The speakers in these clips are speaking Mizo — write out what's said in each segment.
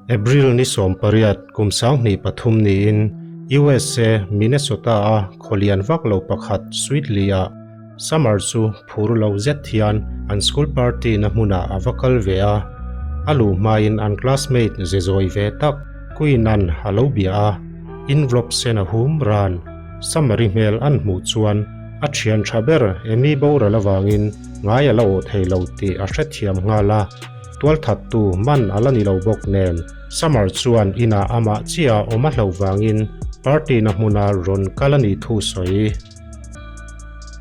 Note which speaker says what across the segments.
Speaker 1: April ni 18 kum 2023 niin USA Minnesota-a khawlian vak lo pakhat Sweetly-ah Summer chu phur lo zet hian an school party na hmunah a va kal ve a. A luh hmain an classmate ze zawi ve tak Queen-a'n a lo bia a, envelope sen a hum ran. Summer-i hmel an hmuh chuan a thian tha ber Amy boral avangin ngai a la awh thei lo tih a hrethiam nghal a, tualthattu man a la ni lo bawk nen. Summer chuan inah amah chiah awm a hlauh vangin party na hmuna rawn kal a nih thu sawi.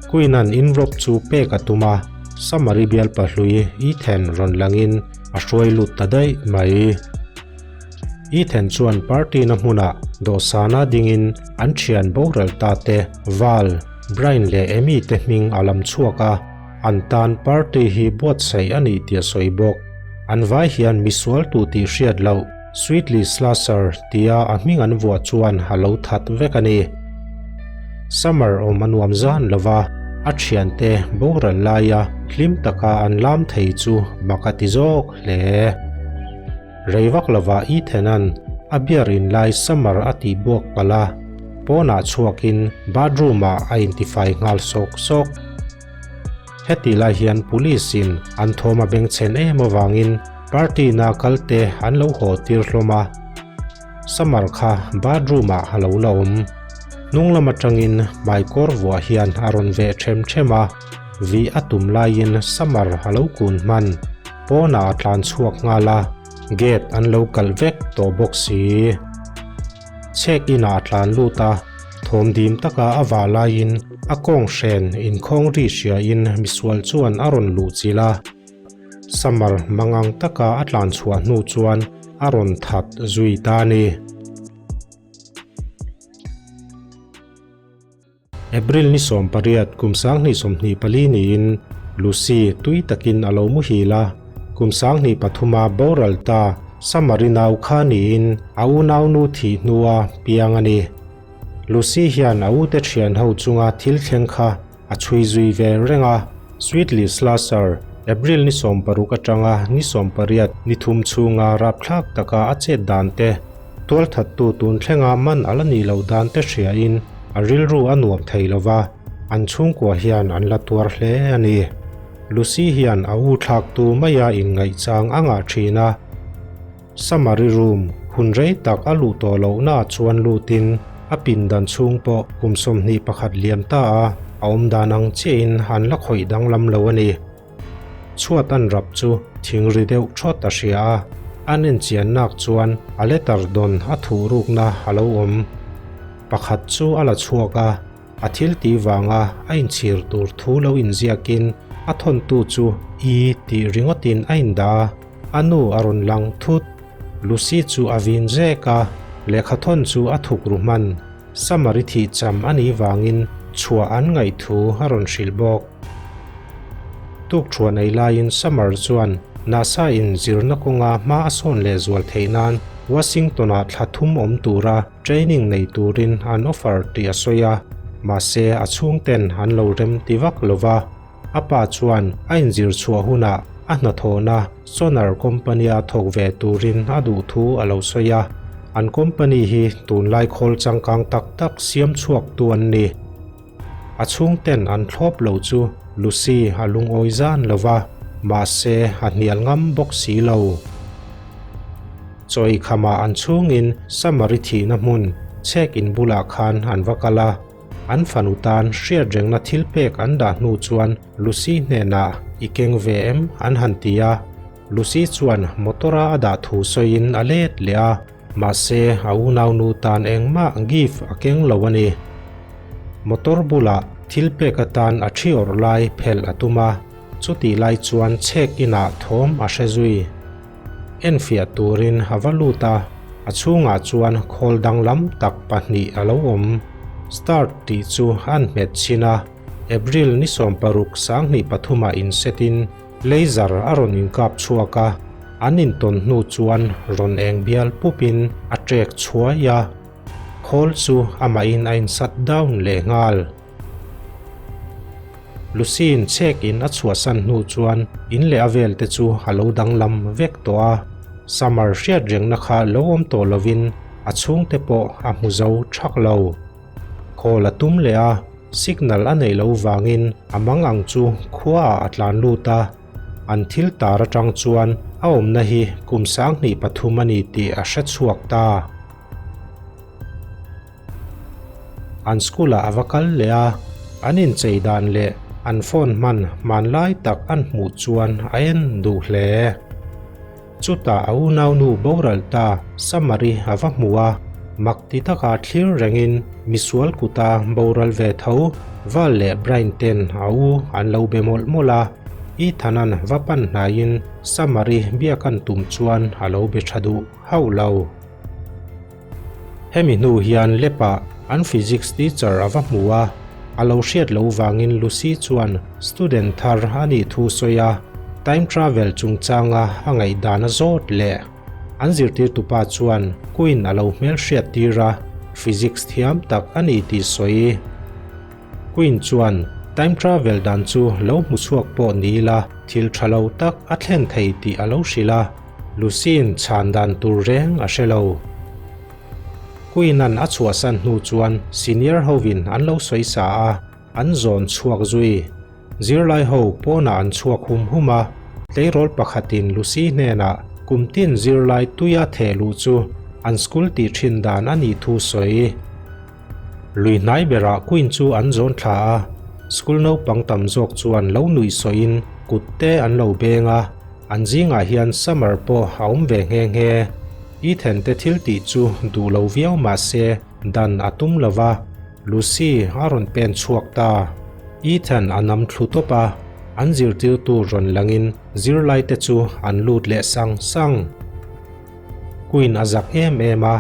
Speaker 1: Queen-a'n envelope chu pek a tum a, Summer-i bialpa hlui Ethan rawn langin a hruai lut ta daih mai. Ethan chuan party na hmunah dawhsana dingin an thian boral ta te Val, Brian leh Amy te hming a lam chhuak a, an tan party hi buatsaih a nih tih a sawi bawk. An vai hian misual tu tih hriat loh Sweetly Slasher tia a hming an vuah chuan a lo that vek a ni. Summer awm a nuam zan lova, a thiante boral laia hlim taka an lam thei chu mak a ti zawk hle. Rei vak lovah Ethan-a'n a beer in lai Summer a tih buak palh a, pawnah chhuakin bathroom-ah a intifai nghal sawk sawk. Hetih lai hian Police-in an thawm a bengchhen em avangin party-na kalte an lo haw tir hlawm a, Summer kha bathroom-ah a lo la awm. Hnung lam atangin hmaikawr vuah hian a rawn veh them them a, vih a tum laiin Summer a lo kun hman. Pawnah a tlan chhuak nghal a, gate an lo kalh vek tawh bawk si. Chhek inah a tlan lut a, thawm dim taka a vah laiin a kawng hren inkhawng ri hriain misual chuan a rawn luh chilh a. Summer mangang taka a tlan chhuah hnu chuan a rawn that zui ta a ni. April ni 18 kum 2024 niin Lucy tui takin a lo muhil a, kum 23 a boral ta Summer-i nau kha niin a unaunu thih hnua piang a ni. Lucy hian a ute thian ho chunga thil thleng kha a chhui zui ve reng a, Sweetly Slasher, April ni 16 atanga ni 18 ni thum chhunga rapthlak taka a chet dan te, Tualthattu tun thlenga man a la nih loh dan te hriain a rilru a nuam thei lo va, an chhungkua hian an la tuar hle a ni. Lucy hian a u thlaktu maia inngaihchang a ngah thin a, Summary room hun rei tak a luh tawh lohnaah chuan lutin a pindan chhung pawh kum 21 liam ta a a awm dan ang chiahin an la khawih danglam lo a ni. Chhuat an rap chu thing ri deuh thawt a hria a, an enchian nak chuan a letter dawn a thuh rukna a lo awm. Pakhat chu a la chhuak a, a thil tih vanga a inchhir tur thu lo inziakin a thawntu chu I tih ringawtin a indah a, a nu a rawn lang thut. Lucy chu a vin zek a, lehkha thawn chu a thuk ru hman. Summer-i thih cham a nih vangin chhuah an ngaih thu a rawn hrilh bawk. Tuk thuan ei laiin Summer chuan NASA in zirna kawnga hma a sawn leh zual theih nan Washington-ah thla thum awm tura training nei turin an offer tih a sawi a, mahse a chhungten an lo rem ti vak lo va. A pa chuan a inzir chhuah hunah a hnathawhna Sonar company-a thawk ve turin a duh thu a lo sawi a, an company hi tunlai khawl changkang tak tak siam chhuaktu an ni. A chhungten an thlawp lo chu Lucy a lungawi zan lo va, mahse a hnial ngam bawk si lo. Chawi khamah an chhungin Summer-i thihna hmun chhek in bulah khan an va kal a, an fanu tan hriatrengna thil pek an dah hnu chuan Lucy hnenah i keng ve em an han ti a, Lucy chuan motor-a a dah thu sawiin a let leh a. Mahse, a unaunu tan engmah gift a keng lo a ni. Motor bulah thil pek atan a thi awrh lai phelh a tum a, chutih lai chuan chhek inah thawm a hre zui. Enfiah turin a va lut a, a chhungah chuan khawl danglam tak pahnih a lo awm. Start tih chu an hmet chhin a, April ni 16 2023 ah insetin Laser a rawn inkap chhuak a, an intawn hnu chuan rawn eng bial pupin a trek chhuai a, khawl chu amahin a insat down leh nghal. Lucy-in chhek in a chhuahsan hnu chuan in leh a vel te chu a lo danglam vek tawh a. Summer hriat rengna kha lo awm tawh lovin a chhungte pawh a hmu zo thak lo. Call a tum leh a, signal a neih loh vangin a mang ang chu khuaah a tlan lut a. An thil tar atang chuan a awmna hi kum 2003 a ni tih a hre chhuak ta. An school ah a va kal leh a, an inchei dan leh an phone hman hmanlai tak an hmuh chuan a en duh hle. Chutah a unaunu boral ta Samari a va hmu a, mak ti taka thlir rengin misual kuta boral ve tho Val leh Brian ten a u an lo be mawlh mawlh a, Ethan-a'n va pan hnaiin Samari biakan tum chuan a lo be tha duh hauh lo. Hemi hnu hian Lep-ah an physics teacher a va hmu a, a lo hriat loh vangin Lucy chuan student thar a nih thu sawi a, time travel chungchanga a ngaihdan a zawt leh. An zirtirtupa chuan Queen a lo hmelhriat tir a, physics thiam tak a ni tih sawi. Queen chuan time travel dan chu lo hmu chhuak pawh ni ila thil tha lo tak a thlen thei tih a lo hrilh a. Lucy-in chhan dan tur reng a hre lo. Queen-a'n a chhuahsan hnu chuan senior hovin an lo sawi sa a, an zawn chhuak zui. Zirlai ho pawnah an chhuak hum hum a, tleirawl pakhatin Lucy hnenah kum tin zirlai tuia theh luh chu an school tih thin dan a nih thu sawi. Lui hnai berah Queen chu an zawn thla a, school naupang tam zawk chuan lo nuih sawiin kut te an lo beng a, An zingah hian Summer pawh a awm ve nghe nghe. Ethan te thil tih chu duh lo viau mah se dan a tum lo va, Lucy a rawn pen chhuak ta. Ethan a nam thlu tawp a, an zirtirtu rawn langin zirlai te chu an lut leh sang sang. Queen a zak em em a,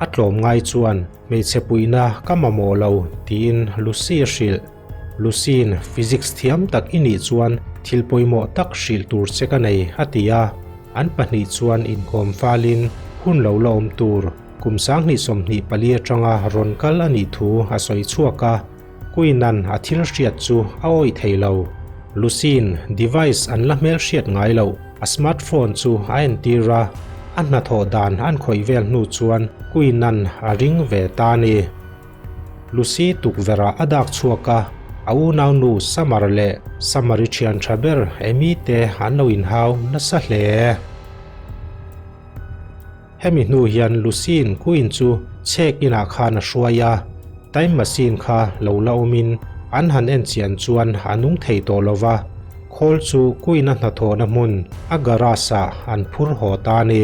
Speaker 1: a tlawm ngai chuan hmeichhe puihna ka mamawh lo tiin Lucy a hrilh. Lucy-in physics thiam tak i nih chuan thil pawimawh tak hrilh tur che ka nei, a ti a. An pahnih chuan inkawm falin hun lo la awm tur kum 2024 atanga rawn kal a nih thu a sawi chhuak a. Queen-a'n a thil hriat chu a awih thei lo. Lucy-in device an la hmelhriat ngai loh a smartphone chu a entir a, a hnathawh dan an khawih vel hnu chuan Queen-a'n a ring ve ta a ni. Lucy tukverh-ah a dak chhuak a, a unaunu Summer leh Summer-i thian tha ber Amy te an lo inhau nasa hle. Hemi hnu hian Lucy-in Queen chu chhek inah khan a hruai a, time machine kha lo la awmin an han en chian chuan a nung thei tawh lo va, khawl chu Queen-a hnathawhna hmun a garage-ah an phur haw ta a ni.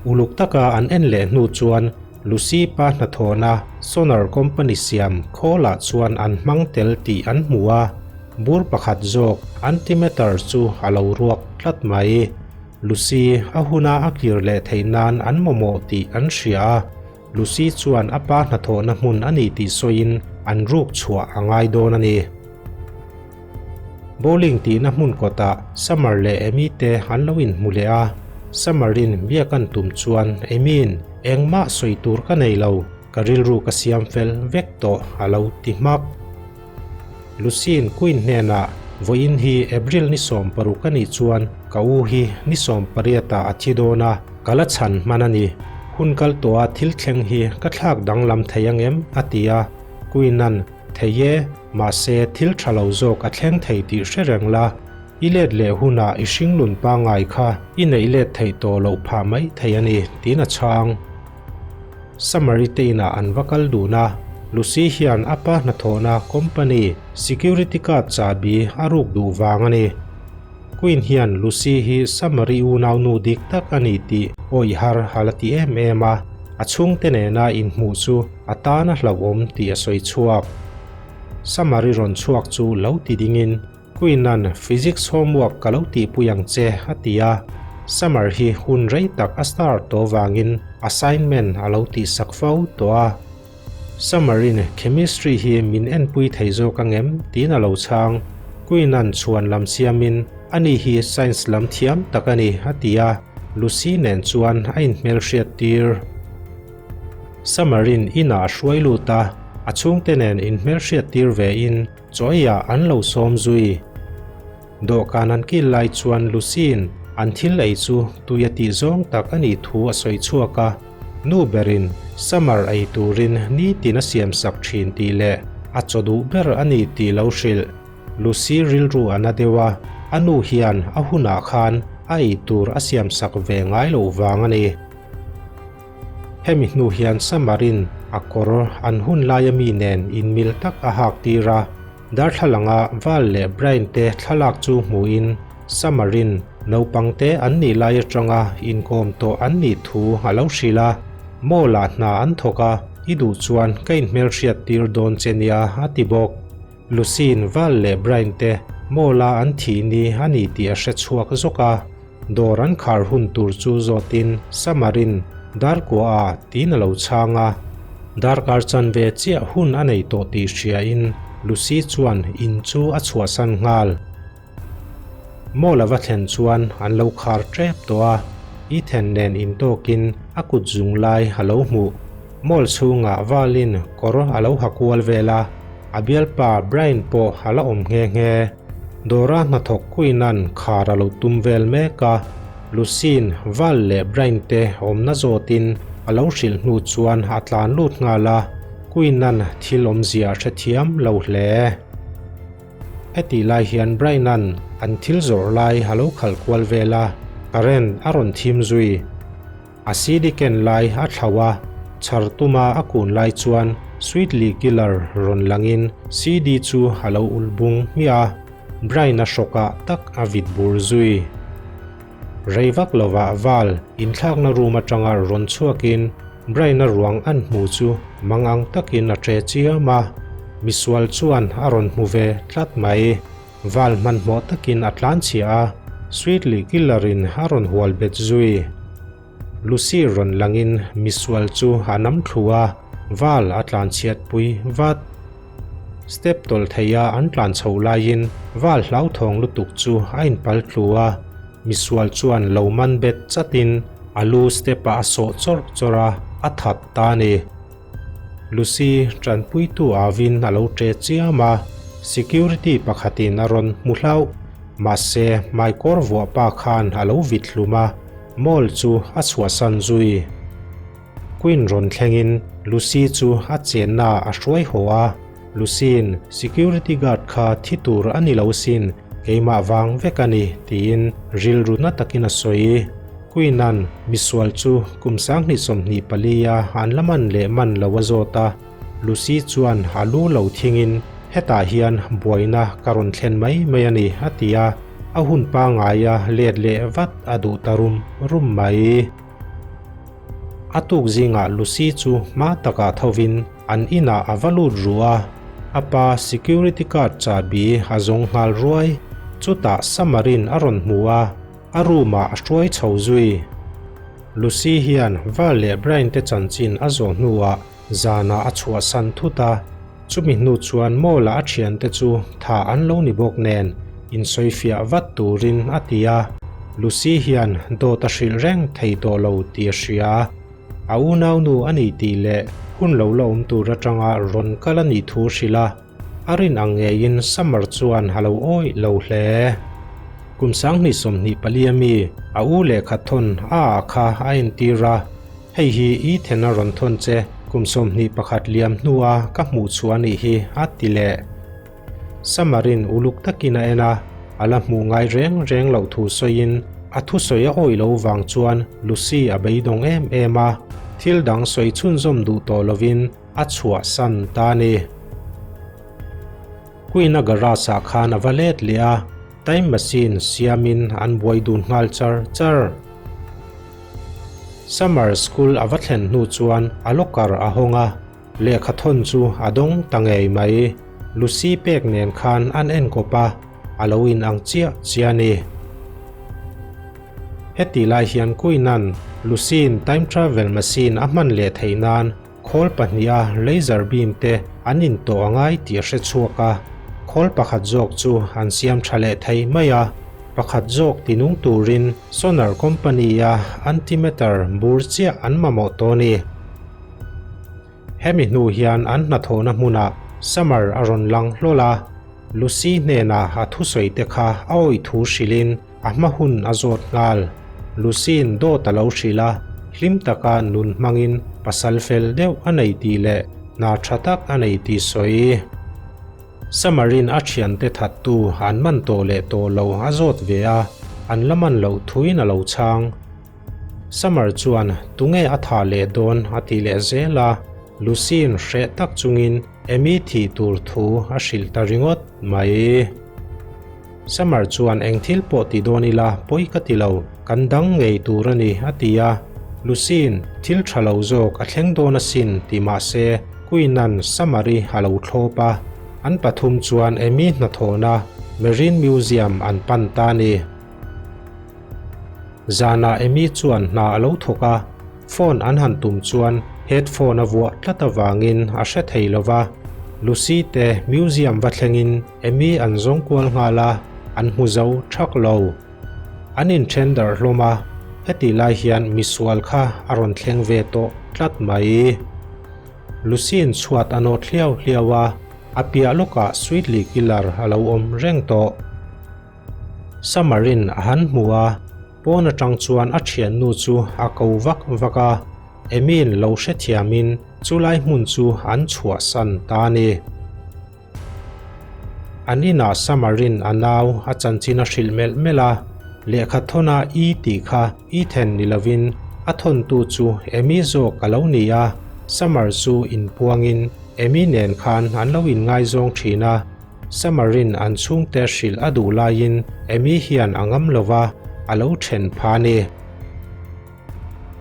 Speaker 1: Uluk taka an en leh hnu chuan Lucy pa hnathawhna Sonar Company siam khawlah chuan an hmang tel tih an hmu a, bur pakhat zawk antimatter chu a lo ruak tlat mai. Lucy a huna a kir leh theih nan an mamawh tih an hria a, Lucy chuan a pa hnathawhna hmun a ni tih sawiin an ruk chhuah a ngai dawn a ni. Bowling tihna hmun kawtah Summer leh Amy te an lo inhmu leh a, Summer-in biak an tum chuan Amy-in engmah sawi tur ka nei lo, ka rilru ka siam fel vek tawh a lo ti hmak. Lucy-in Queen hnenah vawiin hi April ni 16 a nih chuan ka u hi ni 18 ah a thi dawn a, ka la chhan hman a ni. Hun kal tawha thil thleng hi ka thlak danglam thei angem? a ti a, Queen-a'n Thei e, mahse thil tha lo zawk a thleng thei tih hre reng la, i let leh hunah i hringlun pangngai kha i neih let theih tawh loh phah mai thei a ni, tiin a chhang. Summary te inah an va kal dun a, Lucy hian a pa hnathawhna company security guard chahbi a ruk duh vang a ni. Queen hian Lucy hi Summary unaunu dik tak a ni tih awih har a la ti em em a, a chhungte nena inhmuh chu a tana hlauhawm tih a sawi chhuak. Summary rawn chhuak chu lo ti dingin Queen-a'n Physics homework ka lo tihpui ang che a ti a, Summer hi hun rei tak a star tawh vangin assignment a lo tihsak fo tawh a. Summer-in Chemistry hi min enpui thei zawk ang em? tiin a lo chhang. Queen-a'n chhuan lam siamin, Ani hi Science lam thiam tak a ni, a ti a, Lucy nen chuan a inhmelhriat tir. Summer-in inah a hruai lut a, A chhungte nen inhmelhriat tir ve in chawiah an lo sawm zui. Dawhkan an kil lai chuan Lucy-in an thil ei chu tui a tih zawng tak a nih thu a sawi chhuak a. Nu berin Summer ei turin nitin a siamsak thin tih leh a chaw duh ber a ni tih lo hrilh. Lucy rilru a na deuh a, a nu hian a hunah khan a ei tur a siamsak ve ngai loh vang a ni. Hemi hnu hian Summer-in a kawr an hun laia mi nen inmil tak a hak tir a, darthlalanga Val leh Brian te thlalak chu hmuhin Summer-in naupangte an nih lai atanga inkawm tawh an nih thu a lo hrilh a, Mall-ah hna an thawk a, i duh chuan ka inhmelhriat tir dawn che nia a ti bawk. Lucy-in Val leh Brian te Mall-a an thih ni a ni tih a hre chhuak zawk a, dawr an khar hun tur chu zawtin Summer-in Darkua-ah tiin a lo chhang a. Darkar chanve chiah hun a nei tawh tih hriain Lucy chuan in chu a chhuahsan nghal. Mall a va thlen chuan an lo khar tep tawh a, Ethan nen intawkin a kut zung lai a lo hmuh. Mall chhungah Valin kawr a lo ha kual vel a, a bialpa Brian pawh a la awm nghe nghe. Dawra hnathawk Queen-a'n khar a lo tum vel mek a, Lucy-in Val leh Brian te awmna zawtin a lo hrilh hnu chuan a tlan lut nghal a, Queen-a'n thil awmzia a hrethiam lo hle. Hetih lai hian Brian-a'n an thil zawrh lai a lo khalh kual vel a, current a rawn thim zui. A CD ken lai a thlauh a, chhar tuma a kun lai chuan Sweetly Killer rawn langin CD chu a lo ulh bung hmiah a, Brian-a hrawkah tak a vit bur zui. Rei vak lovah Val inthlakna room atanga rawn chhuakin Brian-a ruang an hmu chu mangang takin a ṭe chiam a, misual chuan a rawn hmu ve tlat mai. Val hmanhmawh takin a tlan chhiah a, Sweetly Killer-in a rawn hual bet zui. Lucy rawn langin misual chu a nam thlu a, Val a tlan chhiat pui vat. Step tawlh theia an tlan chhoh laiin Val hlauthawng lutuk chu a inpal tlu a, misual chuan lo man bet chatin a lu step-ah a sawh chawrh chawrh a, a that ta a ni. Lucy tanpuitu avin a lo ṭe chiam a, security pakhatin a rawn hmu hlauh. Mahse, hmaikawr vuah pa khan a lo vit hlum a, mall chu a chhuahsan zui. Queen rawn thlengin Lucy chu a chenna a hruai haw a, Lucy-in security guard kha thi tur a ni lo sin, keimah vang vek a ni tiin rilru na takin a sawi. Queen-a'n misual chu kum 2024 a an la man leh man lo a zawt a, Lucy chuan a lu lo thingin hetah hian buaina ka rawn thlen mai mai a ni a ti a, a hun pangaia let leh vat a duh ta rum rum mai. A tuk zingah Lucy chu hma takah thovin an inah a va lut ru a, a pa security guard chahbi a zawng nghal ruai. Chutah Summer-in a rawn hmu a, a room-ah a hruai chho zui. Lucy hian Val leh Brian te chanchin a zawh hnuah zanah a chhuahsan thut a, chumi hnu chuan mall-ah a thiante chu tha an lo ni bawk nen insawifiah vat turin a ti a, Lucy hian dawt a hrilh reng thei tawh lo tih a hria. A unaunu a ni tih leh hun lo la awm tur atanga rawn kal a nih thu hrilh a, A rin ang ngeiin Summer chuan a lo awih lo hle. Kum 2024 a mi a u lehkha thawn a ah kha a entir a, Hei hi i thena rawn thawn che kum 21 liam hnua ka hmuh chhuah anih hi a ti leh. Summer-in uluk takin a en a, a la hmuh ngai reng reng loh thu sawiin a thusawi a awih lo vang chuan Lucy a beidawng em em a, thil dang sawi chhunzawm duh tawh lovin a chhuahsan ta a ni. Queen-a garage-ah khan a va let leh a, time machine siamin an buai dun nghal char char. Summer school a va thlen hnu chuan a locker a hawng a, lehkha thawn chu a dawng ta ngei mai. Lucy pek nen khan an enkawp a, a lo inang chiah chiah a ni. Heti lai hian Queen-a'n Lucy-in time travel machine a hman leh theih nan Khawl pahniha laser beam te an intawh a ngai tih a hre chhuak a, khawl pakhat zawk chu an siam tha leh thei mai a, pakhat zawk tinung turin sonar company-a antimatter bur chiah an mamawh tawh a ni. Hemi hnu hian an hnathawhna hmunah Summer a rawn lang hlawl a, Lucy hnenah a thusawi te kha a awih thu hrilhin a hma hun a zawt nghal. Lucy'n dawt a lo hrilh a, hlim taka nun hmangin pasal fel deuh a nei tih leh hna tha tak a nei tih sawi. Summer-in a thiante thattu an man tawh leh tawh lo a zawt ve a, an la man loh thuin a lo chhang. Summer chuan tunge a thah leh dawn a ti leh zel a, Lucy-in hreh tak chungin Amy thih tur thu a hrilh ta ringawt mai. Summer chuan eng thil pawh ti dawn ila pawi ka ti lo, kan dang ngei tur a ni a ti a, Lucy-in thil tha lo zawk a thleng dawn asin ti mah se Queen-a'n Summer-i a lo thlawp a, an pathum chuan Amy hnathawhna Marine Museum an pan ta a ni. Zanah Amy chuan hna a lo thawk a, phone an han tum chuan headphone a vuah tlat avangin a hre thei lo va. Lucy te museum va thlengin Amy an zawng kual nghal a, an hmu zo thak lo. An inthen darh hlawm a, hetih lai hian misual kha a rawn thleng ve tawh tlat mai. Lucy-in chhuat a nawt hliau hliau a, a piah lawkah Sweetly Killer a lo awm reng tawh. Summer-in a han hmu a, pawn atang chuan a thiannu chu a ko vak vak a, Amy-in lo hrethiamin chulai hmun chu an chhuahsan ta a ni. An inah Summer-in a nau a chanchin a hrilh melh melh a, lehkha thawna I tih kha I then ni lovin a thawntu chu Amy zawk a lo ni a, Summer chu inpuangin Amy nen khan an lo inngaizawng thin a, Summer-in an chhungte hrilh a duh laiin Amy hian a ngam lo va, a lo then pha a ni.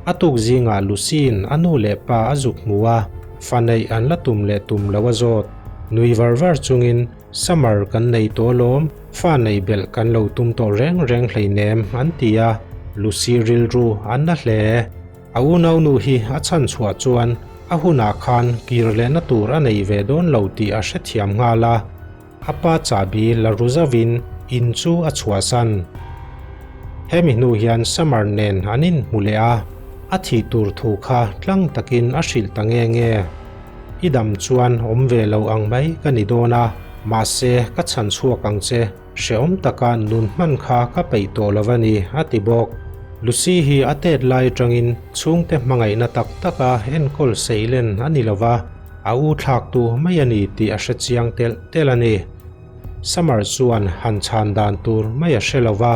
Speaker 1: A tuk zingah Lucy-in a nu leh pa a zuk hmu a, fa neih an la tum leh tum lo a zawt. Nui var var chungin, Summer kan nei tawh alawm, fa neih belh kan lo tum tawh reng reng hleinem, an ti a, Lucy rilru a na hle. A unaunu hi a chhan chhuah chuan a hunah khan kir lehna tur a nei ve dawn lo tih a hrethiam nghal a, a pa chahbi la ru zauhin in chu a chhuahsan. Hemi hnu hian Summer nen an inhmu leh a, a thih tur thu kha tlang takin a hrilh ta nge nge. I dam chuan awm ve lo ang mai ka ni dawn a, mahse ka chhan chhuak ang che. Hrehawm taka nun hman kha ka peih tawh lo a ni, a ti bawk. Lucy hi a tet lai atangin chhungte hmangaihna tak taka enkawl seilen a ni lo va, a u thlaktu mai a ni tih a hre chiang telh telh a ni. Summer chuan han chhan dan tur mai a hre lo va,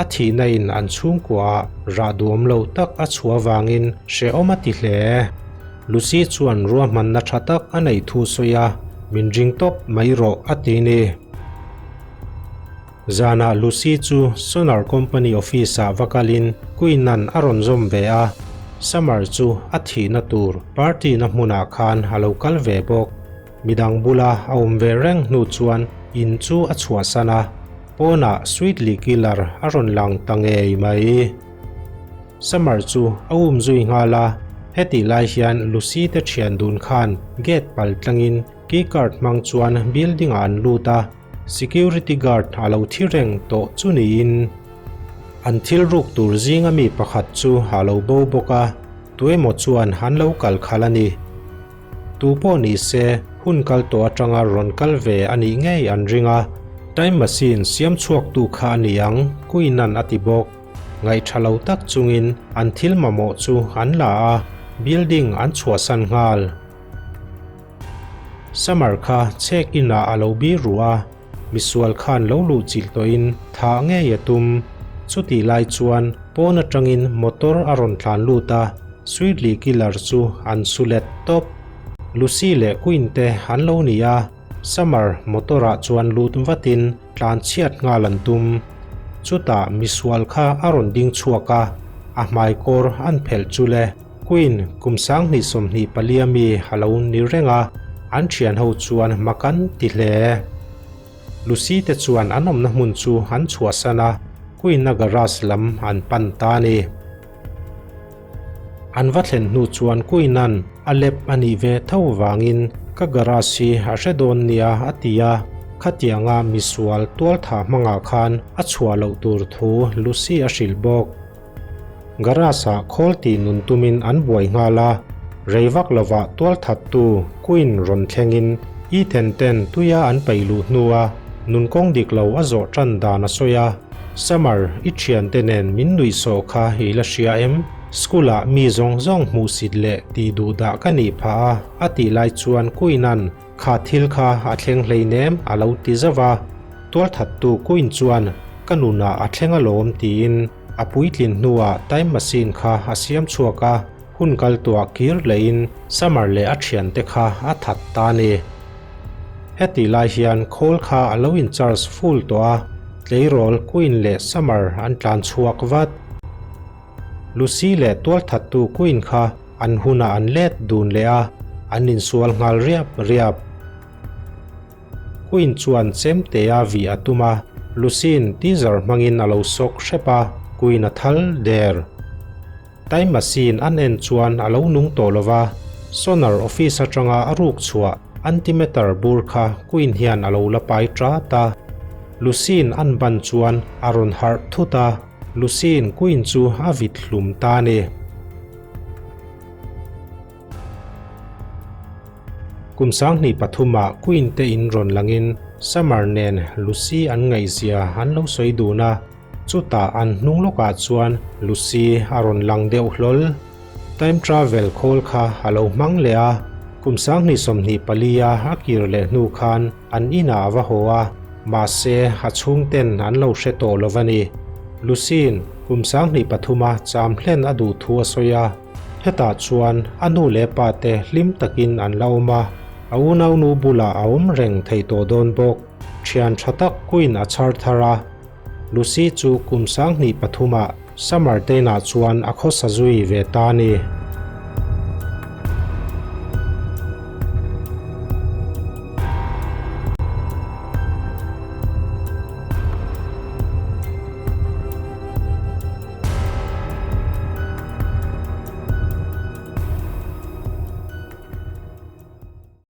Speaker 1: a thihna in an chhungkuaah rah duam lo tak a chhuah vangin hrehawm a ti hle. Lucy chuan ruahmanna tha tak a neih thu sawi a, min ring tawp mai rawh a ti ni. Zanah Lucy chu Sonar Company office-ah va kalin Queen-a'n a rawn zawm ve a, Summer chu a thihna tur party-na hmunah khan a lo kal ve bawk. Midang bula a awm ve reng hnu chuan in chu a chhuahsan a, pawnah Sweetly Killer a rawn lang ta ngei mai. Summer chu a um zui nghal a, hetih lai hian Lucy te thian dun khan gate pal tlangin Key card hmang chuan building ah an lut a, security guard a lo thi reng tawh chu niin an thil ruk tur zinga mi pakhat chu a lo bo bawk a, tuemaw chuan an lo kal khalh a ni. Tu pawh ni se hun kal tawh atanga rawn kal ve a nih ngei an ring a, time machine siam chhuak tu kha a ni ang, Queen-a'n a ti bawk. Ngaih tha lo tak chungin an thil mamawh chu an la a, building an chhuahsan nghal. Summer kha check in ah a lo bir ruh a, misual khan lo luh chilh tawhin thah ngei a tum. Chutih lai chuan pawn atangin motor a rawn tlan lut a, Sweetly Killer chu an su let tawp. Lucy leh Quinn te an lo ni a, Summer motor ah chuan lut vatin tlan chhiat nghal an tum. Chutah misual kha a rawn ding chhuak a, a hmai kawr an phelh chu le. Queen kum 2024 a mi a lo ni reng a, an thian ho chuan mak an ti hle. Lucy te chuan an awmna hmun chu an chhuahsan a, Queen-a garage lam an pan ta a ni. An va thlen hnu chuan Queen-a'n a lep a nih ve tho vangin ka garage hi a hre dawn nia a ti a, khatianga misual tualtha hmangah khan a chhuah loh tur thu Lucy a hrilh bawk. Garage-ah khawl tih nun tumin an buai nghal a, Rei vak lovah tualthattu Queen rawn thlengin Ethan ten tuia an paih luh hnua nunkawng dik lo a zawh tan dan a sawi a, Summer, i thiante nen min nuih sawh kha i la hria em? School-ah mi zawng zawng hmuhsit leh tih duh dah ka nih phah a, a tih lai chuan Queen-a'n Kha thil kha a thleng hleinem a lo ti zauh a, tualthattu Queen chuan ka nunah a thleng alawm tiin a puitlin hnuah time machine kha a siam chhuak a, hun kal tuah kir lehin Summer leh a thiante kha a that ta a ni. Hetih lai hian khawl kha a lo in charge full tawh a, tleirawl Queen leh Summer an tlan chhuak vat. Lucy leh tualthattu Queen kha an hunah an let dun leh a, an insual nghal riap riap. Queen chuan chemtea vih a tum a, Lucy-in teaser hmangin a lo sawk hrep a, Queen a thal der. Time machine an en chuan a lo nung tawh lo va, Sonar office atanga a ruk chhuah antimatter bur kha Queen hian a lo la pai tat a. Lucy-in an ban chuan a rawn harh thut a, Lucy-in Queen chu a vit hlum ta a ni. Kum 2003 ah Queen te in rawn langin Summer nen Lucy an ngaihzia an lo sawi dun a, chutah an hnung lawkah chuan Lucy a rawn lang deuh hlawl. Time travel khawl kha a lo hmang leh a, kum 2024 a a kir leh hnu khan an inah a va haw a, mahse a chhungten an lo hre tawh lo va ni. Lucy-in kum 2003 a cham hlen a duh thu a sawi a. Hetah chuan a nu leh pa te hlim takin an la awm a, a unaunu bulah a awm reng thei tawh dawn bawk. Thian tha tak Queen a chhar thar a, Lucy chu kum 2003 ah Summer Dane-ah chuan a khawsa zui ve ta a ni.